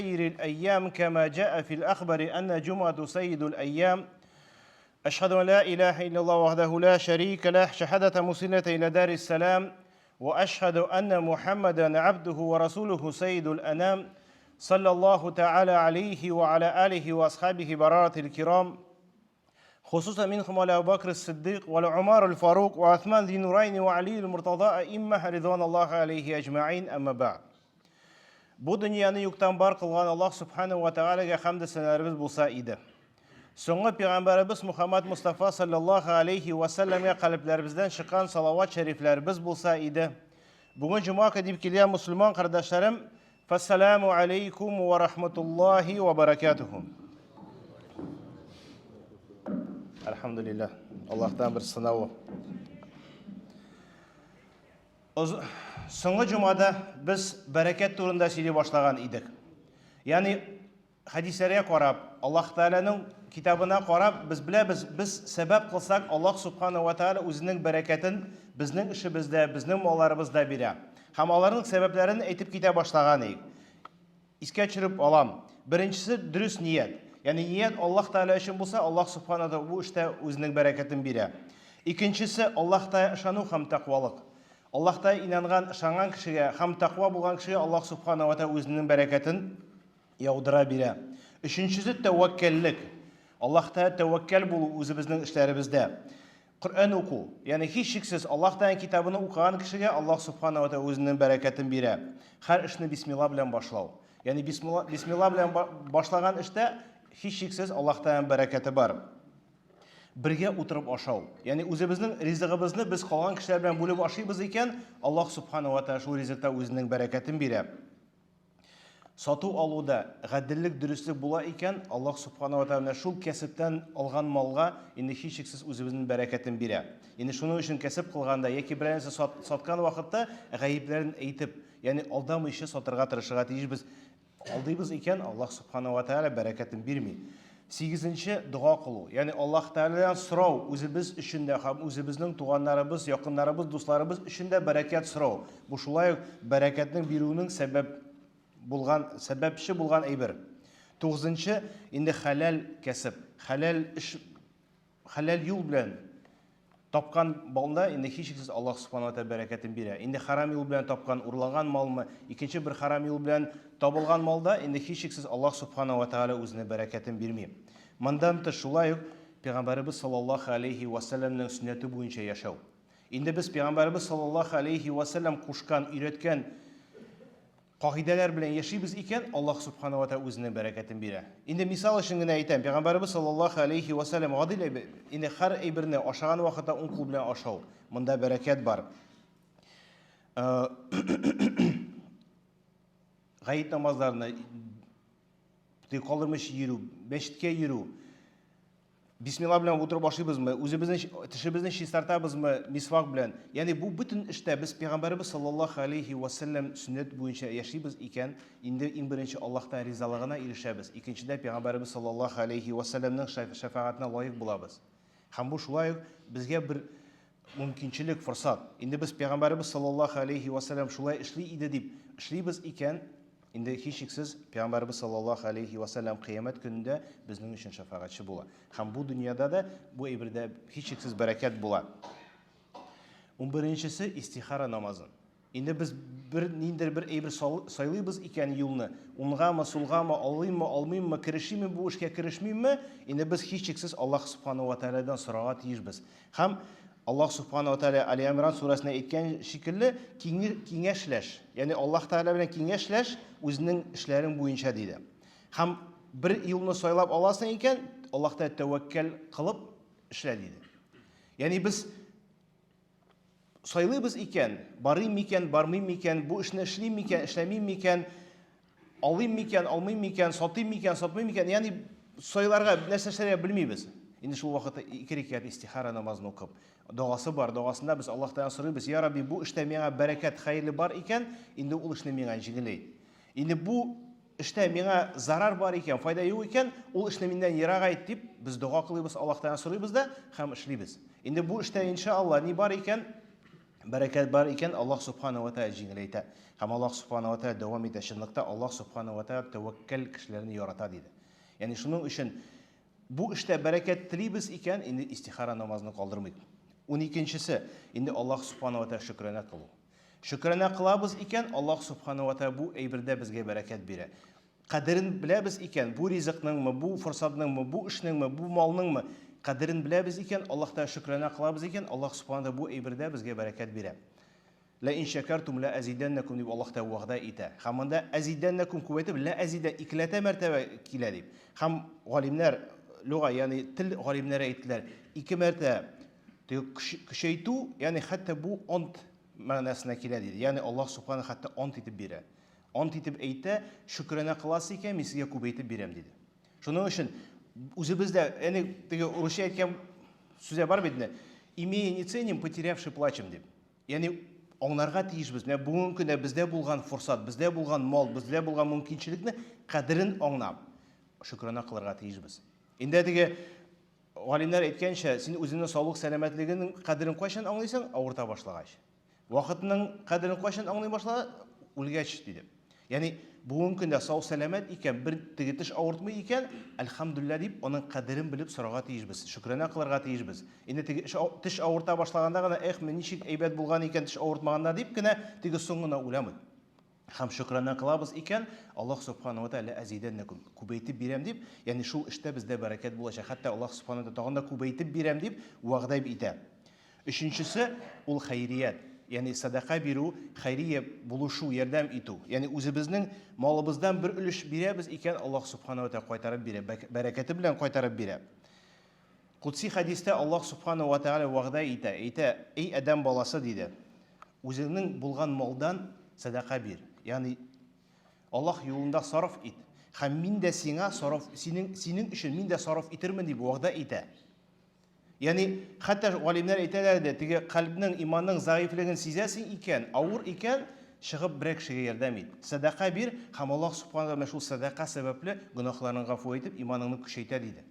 خير الأيام كما جاء في الأخبار أن جمعة سيد الأيام. أشهد أن لا إله إلا الله وحده لا شريك له، شهادة مسنة إلى دار السلام، وأشهد أن محمدا عبده ورسوله سيد الأنام، صلى الله تعالى عليه وعلى آله وأصحابه برارة الكرام، خصوصا منهم على أبو بكر الصديق والعمر الفاروق وعثمان ذي نورين وعلي المرتضى، أئمة رضوان الله عليه أجمعين. أما بعد. Бу дөньяны юктан бар кылган Аллаһ Субхану ва Таалагә хәмд сәнәләребез булса иде. Соңгы пәйгамбәребез Мухаммад Мустафа саллаллаһу алейхи ва сәлләмгә калебләребездән чыккан салават шәрифләребез булса иде. Бүген җомга көне дип килгән мусульман кардәшләрем, фәссәламу алейкум ва рахматуллахи ва баракатуху. Әлхәмдулиллаһ, Аллаһтан бер сынавы. Соңгы җомгада без бәрәкәт турында сөйли башлаган идек. Ягъни хәдисләргә карап, Аллаһ Тәгаләнең китабына карап, без беләбез, без сәбәп кылсак, Аллаһ Субхану ва Тәгалә үзенең бәрәкәтен безнең эшебездә, безнең малларыбызда бирә. Һәм аларның сәбәпләрен әйтеп китә башлаган идек. Искә төшереп алам. Беренчесе дөрес ният. Ягъни ният Аллаһ Тәгалә өчен булса, Аллаһ Субхана Тәгалә бу эштә үзенең бәрәкәтен бирә. Икенчесе Аллаһ Тәгалә ышану һәм тәкъвалык. Аллаһ Тәгалә инанган, ышанган кешегә һәм тәкъва булган кешегә Аллаһ Субхана ва Тәгалә үзенең бәрәкәтен яудыра бирә. Өченчесе тәвәккәллек. Аллаһ Тәгалә тәвәккәл булу үзебезнең эшләребездә. Коръән уку, ягъни һичшиксез Аллаһ Тәгаләнең китабын укыган кешегә Аллаһ Субхана ва Тәгалә үзенең бәрәкәтен бирә. Һәр эшне бисмилла белән башлау. Ягъни бисмилла, бисмилла белән башлаган эштә һичшиксез Аллаһ Тәгаләнең бәрәкәте бар. Бергә утырып ашау. Ягъни үзебезнең ризыгыбызны без калган кешеләр белән бүлеп ашыйбыз икән, Аллаһ Субхана ва Тәгалә шул ризыкта үзенең бәрәкәтен бирә. Сату-алуда гаделлек, дөреслек була икән, Аллаһ Субхана ва Тәгалә менә шул кәсептән алган малга инде һичшиксез үзебезнең бәрәкәтен бирә. Инде шуның өчен кәсеп кылганда яки берәр нәрсә саткан вакытта гаепләрен әйтеп, ягъни алдамыйча сатырга тырышырга тиешбез. Алдыйбыз икән, Аллаһ Субхана ва Тәгалә бәрәкәтен бирми. Сигезенче, дога кылу. Ягъни Аллаһ Тәгаләдән сорау үзебез өчен дә һәм үзебезнең туганнарыбыз, якыннарыбыз, дусларыбыз өчен дә бәрәкәт сорау. Бу шулай ук бәрәкәтнең бирүенең сәбәп булган, сәбәпче булган әйбер. Тугызынчы, инде хәләл кәсеп, хәләл эш, хәләл юл белән Тапкан балда инде һичшиксез Аллаһ Субхану ва Тәгалә бәрәкәтен бирә. Инде харам юл белән тапкан, урланган малмы, икенче бер харам юл белән табылган малда инде һичшиксез Аллаһ Субхану ва Тәгалә үзенең бәрәкәтен бирми. Мондан тыш шулай ук Пәйгамбәребез саллаллаһу алейһи ва сәлләмнең сөннәте буенча яшәү. Инде без Пәйгамбәребез саллаллаһу алейһи ва сәлләм кушкан, өйрәткән кагыйдәләр белән яшибез икән, Аллаһ Субхану ва Тәгалә үзенең бәрәкәтен бирә. Инде мисал өчен генә әйтәм, Пәйгамбәребез саллаллаһу алейхи ва сәлләм гади әйбер, инде һәр әйберне ашаган вакытта уң кул белән ашау, монда бәрәкәт бар. Гает намазларына калдырмыйча йөрү, мәчеткә йөрү, Бисмилла белән утырып ашыйбызмы, үзебезне тешебезне чистартабызмы мисвак белән? Ягъни бу бөтен эштә без пәйгамбәребез саллаллаһу алейхи ва сәлләм сөннәт буенча яшибез икән, инде иң беренче Аллаһтан ризалыгына ирешәбез, икенчедә пәйгамбәребез саллаллаһу алейхи ва сәлләмнең шәфәгатенә лаек булабыз. Һәм бу шулай ук безгә бер мөмкинчелек, форсат. Инде без пәйгамбәребез саллаллаһу алейхи ва сәлләм шулай эшли иде дип эшлибез икән, Инде һичшиксез, Пәйгамбәребез саллаллаһу алейһи вә сәлләм кыямәт көнендә безнең өчен шәфәгатьче була. Һәм бу дөньяда да бу әйбердә һичшиксез бәрәкәт була. Унберенчесе истихара намазын. Инде без бер ниндер бер әйбер сайлыйбыз икән юлны, уңгамы, сулгамы, алыйммы, алмыйммы, керешимме бу эшкә, керешмимме, инде без һичшиксез Аллаһ Субхану ва Тәгаләдән сорарга тиешбез. Һәм Аллаһ Субхана ва Тәгалә Али Имран сүрәсендә әйткән шикелле, киңәшләш. Ягъни Аллаһ Тәгалә белән киңәшләш үзенең эшләрең буенча диде. Һәм бер юлны сайлап аласың икән, Аллаһ Тәгалә тәвәккәл кылып эшлә диде. Ягъни без сайлыйбыз икән, барыйм микән, бармыйм микән, бу эшне эшлим микән, эшләмим микән, алыйм микән, алмыйм микән, сатыйм микән, сатмыйм микән, ягъни сайларга, нәрсә эшләргә белмибез. Инде шул вакытта ике рәкәгать истихара намазын укып, догасы бар, догасында без Аллаһ Тәгаләдән сорыйбыз, Я Рабби, бу эштә миңа бәрәкәт, хәерле бар икән, инде ул эшне миңа җиңеләйт. Инде бу эштә миңа зарар бар икән, файда юк икән, ул эшне миннән ерагайт дип, без дога кылыйбыз, Аллаһ Тәгаләдән сорыйбыз да һәм эшлибез. Инде бу эштә иншалла ни бар икән, Бәрәкәт бар икән, Аллаһ Субхана ва Тәгалә җиңеләйтә. Һәм Аллаһ Субхана ва Тәгалә дәвам итә. Чынлыкта Аллаһ Субхана ва Тәгалә тәвәккәл кешеләрне ярата, диде. Ягъни шуның өчен бу эштә бәрәкәт телибез икән, инде истихара намазны калдырмыйк. Уникенчесе, инде Аллаһ Субхана ва Тәгалә шөкранә кылу. Шөкранә кылабыз икән, Аллаһ Субхана ва Тәгалә бу әйбердә безгә бәрәкәт бирә. Кадерен беләбез икән, бу ризыкныңмы, бу форсатныңмы, бу эшнеңме, бу малныңмы, кадерен беләбез икән, Аллаһ Тәгалә шөкранә кылабыз икән, Аллаһ Субхана Тәгалә бу әйбердә безгә бәрәкәт бирә. Лә ин шәкәртум лә әзидәннәкүм дип Аллаһ Тәгалә вәгъдә итә. Һәм монда әзидәннәкүм күбәйтеп лә әзидә икеләтә мәртәбә килә дип. Һәм галимнәр, люга, ягъни тел галимнәре әйттеләр, ике мәртә көчәйтү, ягъни хәтта бу ант мәгънәсенә килә диде. Ягъни Аллаһ Субхана хәтта ант итеп бирә. Ант итеп әйтә, шөкранә кыласыз икән, мин сезгә күбәйтеп бирәм, диде. Шуның өчен үзебез дә, әни теге урысча әйткән сүзе бар бит инде, имея не ценим, потерявши плачем дип. Ягъни аңларга тиешбез. Менә бүгенге көндә бездә булган форсат, бездә булган мал, бездә булган мөмкинчелекне кадерен аңлап, шөкранә кылырга тиешбез. Инде теге галимнәр әйткәнчә, син үзеңнең саулык сәламәтлегенең кадерен кайчан аңлыйсың? Авырта башлагач. Вакытның кадерен кайчан аңлый башлады? Үлгәч, диде. Ягъни бүгенге көндә сау-сәламәт икән, бер теге теш авыртмый икән, әлхәмдүлилләһ дип, аның кадерен белеп сорарга тиешбез, шөкранә кылырга тиешбез. Инде теге теш авырта башлаганда гына, эх, мин ничек әйбәт булган икән теш авыртмаганда дип кенә теге соң гына уйламый. Һәм шөкранә кылабыз икән, Аллаһ Субхану ва Тәгалә әзидәннәкүм, күбәйтеп бирәм дип, ягъни шул эштә бездә бәрәкәт булачак. Хәтта Аллаһ Субхану ва Тәгалә тагын да күбәйтеп бирәм дип вәгъдә итә. Өченчесе, ул хәйрият, ягъни сәдака бирү, хәйрия булышу, ярдәм итү. Ягъни үзебезнең малыбыздан бер өлеш бирәбез икән, Аллаһ Субхану ва Тәгалә кайтарып бирә, бәрәкәте белән кайтарып бирә. Кудси хәдистә Аллаһ Субхану ва Тәгалә вәгъдә итә, әйтә, Эй адәм баласы, диде, үзеңнең булган малдан сәдака бир, ягъни Аллаһ юлында сарыф ит, һәм мин дә сиңа сарыф, синең, синең өчен мин дә сарыф итермен, дип вәгъдә итә. Ягъни, хәтта галимнәр әйтәләр дә, теге кальбнең, иманның заифлеген сизәсең икән, авыр икән, чыгып берәр кешегә ярдәм ит. Сәдака бир, һәм Аллаһ Субхану ва Тәгалә шул сәдака сәбәпле гөнаһларыңны гафу итеп, иманыңны көчәйтә, диде.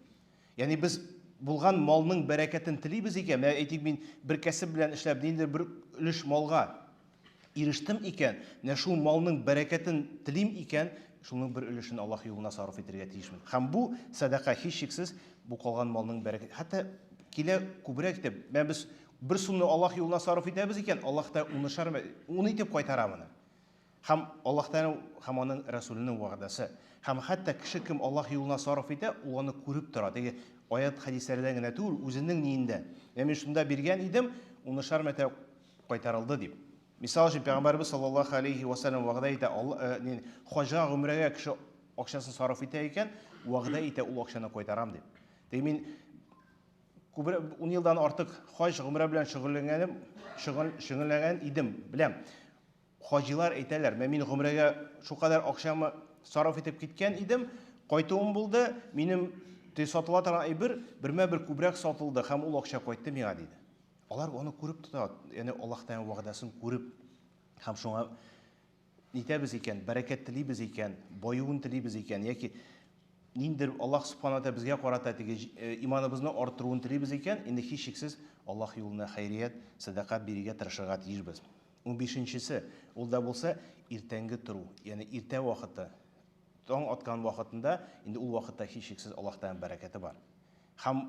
Ягъни без булган малның бәрәкәтен телибез икән, менә әйтик, мин бер кәсеп белән эшләп, ниндидер бер өлеш малга ирештем икән, менә шул малның бәрәкәтен телим икән, шуның бер өлешен Аллаһ юлына сарыф итәргә тиешмен. Һәм бу сәдака һичшиксез бу калган малның бәрәкәте. Хәтта килә күбрәк итеп, менә без бер сумны Аллаһ юлына сарыф итәбез икән, Аллаһ та унышар, ун итеп кайтара моны. Һәм Аллаһ Тәгалә һәм аның Рәсүленең вәгъдәсе. Һәм хәтта кеше кем Аллаһ юлына сарыф итә, ул аны күреп тора. Теге аят хәдисләрдән генә түгел, үзенең ниендә. Менә мин шунда биргән идем, унышар мәртәбә кайтарылды дип. Мисал өчен, Пәйгамбәребез саллаллаһу алейхи ва сәлләм вәгъдә итә, Алла, хаҗга, гомрәгә кеше акчасын сарыф итә икән, вәгъдә итә, ул акчаны кайтарам дип. Теге мин күбрәк 10 елдан артык хаҗ, гомрә белән шөгыльләнгәнем, шөгыльләнгән идем, беләм. Хаҗилар әйтәләр, менә мин гомрәгә шулкадәр акчамы сарыф итеп киткән идем, кайтуым булды, минем сатыла торган әйбер бермә-бер күбрәк сатылды һәм ул акча кайтты миңа, диде. Алар аны күреп тота, ягъни Аллаһ Тәгалә вәгъдәсен күреп һәм шуңа нитәбез икән, бәрәкәт телибез икән, баюын телибез икән, яки ниндер Аллаһ Субхана Тәгалә безгә карата теге иманыбызны арттыруын телибез икән, инде һичшиксез Аллаһ юлына хәйрият, сәдака бирергә тырышырга тиешбез. Унбишенчесе, ул да булса иртәнге тору, ягъни иртә вакыты, таң аткан вакытында, инде ул вакытта һичшиксез Аллаһ Тәгаләнең бәрәкәте бар. Һәм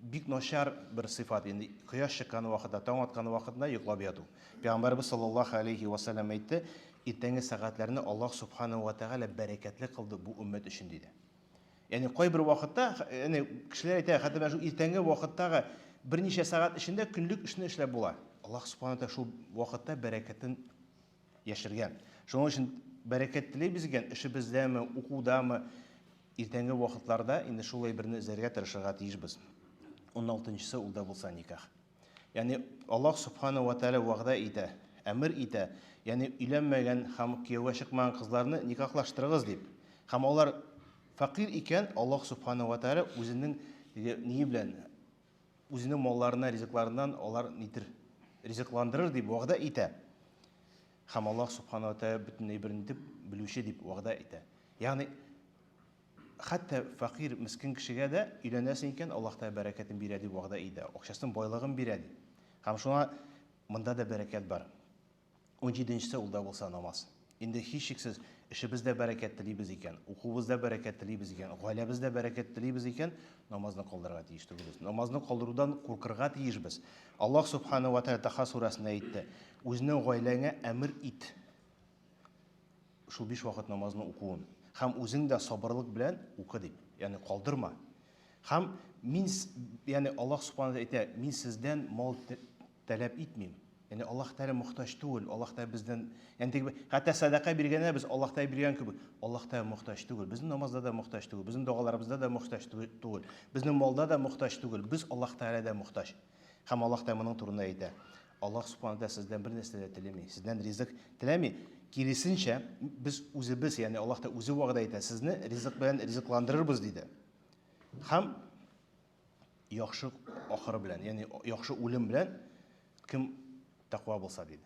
бик начар бер сыйфат инде кояш чыккан вакытта, таң аткан вакытында йоклап яту. Пәйгамбәрбез саллаллаһу алейхи ва сәлләм әйтте, иртәнге сәгатьләрне Аллаһ субханаһу ва тәгалә бәрәкәтле кылды бу өммәт өчен диде. Ягъни кайбер вакытта, ягъни кешеләр әйтә, хәтта менә шул иртәнге вакыттагы берничә сәгать эчендә көнлек эшне эшләп була. Аллаһ субхана тәгалә шул вакытта бәрәкәтен яшергән. Шуның өчен бәрәкәт телибез икән, эшебездәме, укудамы, иртәнге вакытларда инде шул әйберне эзләргә тырышырга тиешбез. Уналтынчысы ул да булса никах. Ягъни Аллаһ Субхана ва Тәгалә вәгъдә итә, әмер итә, ягъни өйләнмәгән һәм кияүгә чыкмаган кызларны никахлаштырыгыз дип. Һәм алар фәкыйрь икән, Аллаһ Субхана ва Тәгалә үзенең теге ние белән, үзенең малларына, ризыкларыннан алар нитер, ризыкландырыр дип вәгъдә итә. Һәм Аллаһ Субхана ва Тәгалә бөтен әйберне итеп белүче дип вәгъдә итә. Ягъни Хәтта фәкыйрь, мескен кешегә дә өйләнәсең икән, Аллаһ Тәгалә бәрәкәтен бирә дип вәгъдә итә, акчасын, байлыгын бирә ди. Һәм шуңа Монда да бәрәкәт бар. Унҗиденчесе ул да булса намаз. Инде һичшиксез эшебездә бәрәкәт телибез икән, укуыбызда бәрәкәт телибез икән, гаиләбездә бәрәкәт телибез икән, намазны калдырырга тиеш түгелбез. Намазны калдырудан куркырга тиешбез. Аллаһ Субхана ва Тәгалә Таха сүрәсендә әйтте, Үзенең гаиләңә әмер ит шул биш вакыт намазны укуын һәм үзең дә сабырлык белән укы дип. Ягъни калдырма. Һәм мин, ягъни Аллаһ Субхана әйтә, мин сездән мал таләп итмим. Ягъни Аллаһ Тәгалә мохтаҗ түгел, Аллаһ Тәгалә бездән, ягъни теге хәтта сәдака биргәндә без Аллаһ Тәгалә биргән кебек, Аллаһ Тәгалә мохтаҗ түгел. Безнең намазда да мохтаҗ түгел, безнең догаларыбызда да мохтаҗ түгел, безнең малда да мохтаҗ түгел. Без Аллаһ Тәгаләдә мохтаҗ. Һәм Аллаһ Тәгалә моның турында әйтә. Аллаһ Субхану Тәгалә сездән бер нәрсә дә теләми, сездән ризык теләми. Киресенчә, без үзебез, ягъни Аллаһ Тәгалә үзе вәгъдә итә, сезне ризык белән ризыкландырырбыз диде. Һәм яхшы ахыры белән, ягъни яхшы үлем белән кем тәкъва булса диде.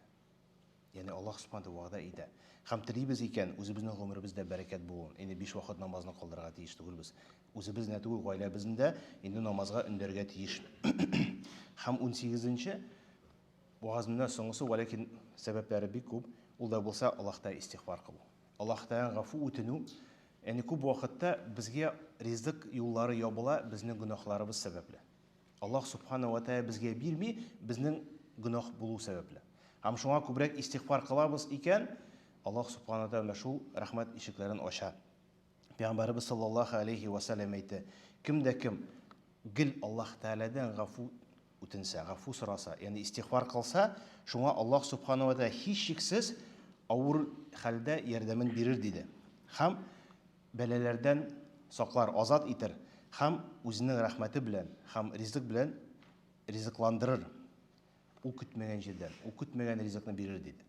Ягъни Аллаһ Субхану вәгъдә итә. Һәм телибез икән, үзебезнең гомеребездә бәрәкәт булуын, инде биш вакыт намазны калдырырга тиеш түгелбез. Үзебез генә түгел, гаиләбезне дә инде намазга өндәргә тиеш. Һәм 18-нче вагазымнан соңгысы, вәләкин сәбәпләре бик күп, ул да булса Аллаһта истигъфар кылу. Аллаһтан гафу үтенү. Ягъни күп вакытта безгә ризык юллары ябыла безнең гөнаһларыбыз сәбәпле. Аллаһ Субхана ва Тәгалә безгә бирми, безнең гөнаһ булу сәбәпле. Һәм шуңа күбрәк истигъфар кылабыз икән, Аллаһ Субхана ва Тәгалә шул рәхмәт ишекләрен ача. Пәйгамбәребез саллаллаһу алейхи ва сәлләм әйтте, кем дә кем гел Аллаһ Тәгаләдән гафу үтенсә, гафу сораса, ягъни истигъфар кылса, шуңа Аллаһ Субхана ва Тәгалә һичшиксез авыр хәлдә ярдәмен бирер диде. Һәм бәлаләрдән саклар, азат итер һәм үзенең рәхмәте белән һәм ризык белән ризыкландырыр. Ул көтмәгән җирдән, ул көтмәгән ризыкны бирер диде.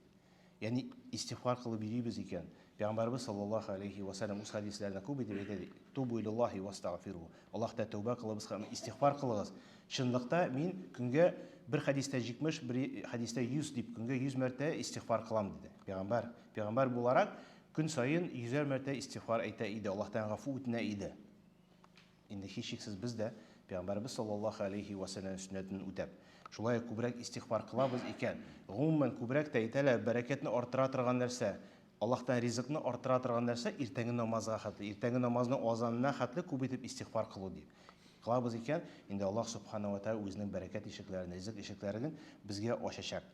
Ягъни истигъфар кылып йөрибез икән, Пәйгамбәрбез саллаллаһу алейхи ва саллям үз хәдисләрендә күп итеп әйтә, тубу илаллаһи вастагфиру. Аллаһта тәүбә кылыгыз һәм истигъфар кылыгыз. Чынлыкта мин көнгә бер хәдистә 70, бер хәдистә 100 дип көнгә 100 мәртә истигъфар кылам диде. Пәйгамбәр, пәйгамбәр буларак Көн саен йөзәр мәртә истигъфар әйтә иде, Аллаһтан гафу үтенә иде. Инде һичшиксез без дә Пәйгамбәребез саллаллаһу алейһи вә сәлләм сөннәтен үтәп, шулай ук күбрәк истигъфар кылабыз икән, гомумән, күбрәк тә әйтәләр, бәрәкәтне арттыра торган нәрсә, Аллаһтан ризыкны арттыра торган нәрсә иртәнге намазга хәтле, иртәнге намазның азанына хәтле күп итеп истигъфар кылу дип. Кылабыз икән, инде Аллаһ субхана ва тәгалә үзенең бәрәкәт ишекләрен, ризык ишекләрен безгә ачачак.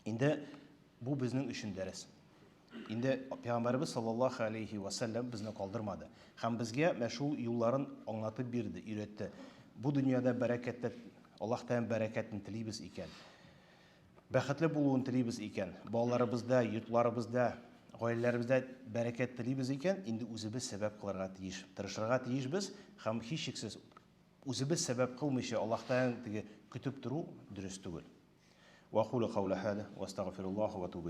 Инде бу безнең өчен дәрес. Инде Пәйгамбәребез саллаллаһу алейхи ва сәлләм безне калдырмады. Һәм безгә менә шул юлларын аңлатып бирде, өйрәтте. Бу дөньяда бәрәкәттә Аллаһ Тәгалә бәрәкәтен телибез икән, бәхетле булуын телибез икән, балаларыбызда, йортларыбызда, гаиләләребездә бәрәкәт телибез икән, инде үзебез сәбәп кылырга тиеш, тырышырга тиешбез һәм һичшиксез үзебез сәбәп кылмыйча Аллаһ Тәгаләне теге көтеп тору дөрес түгел. Вә акулу каули һаза, вә астагфируллаһа вә атубу.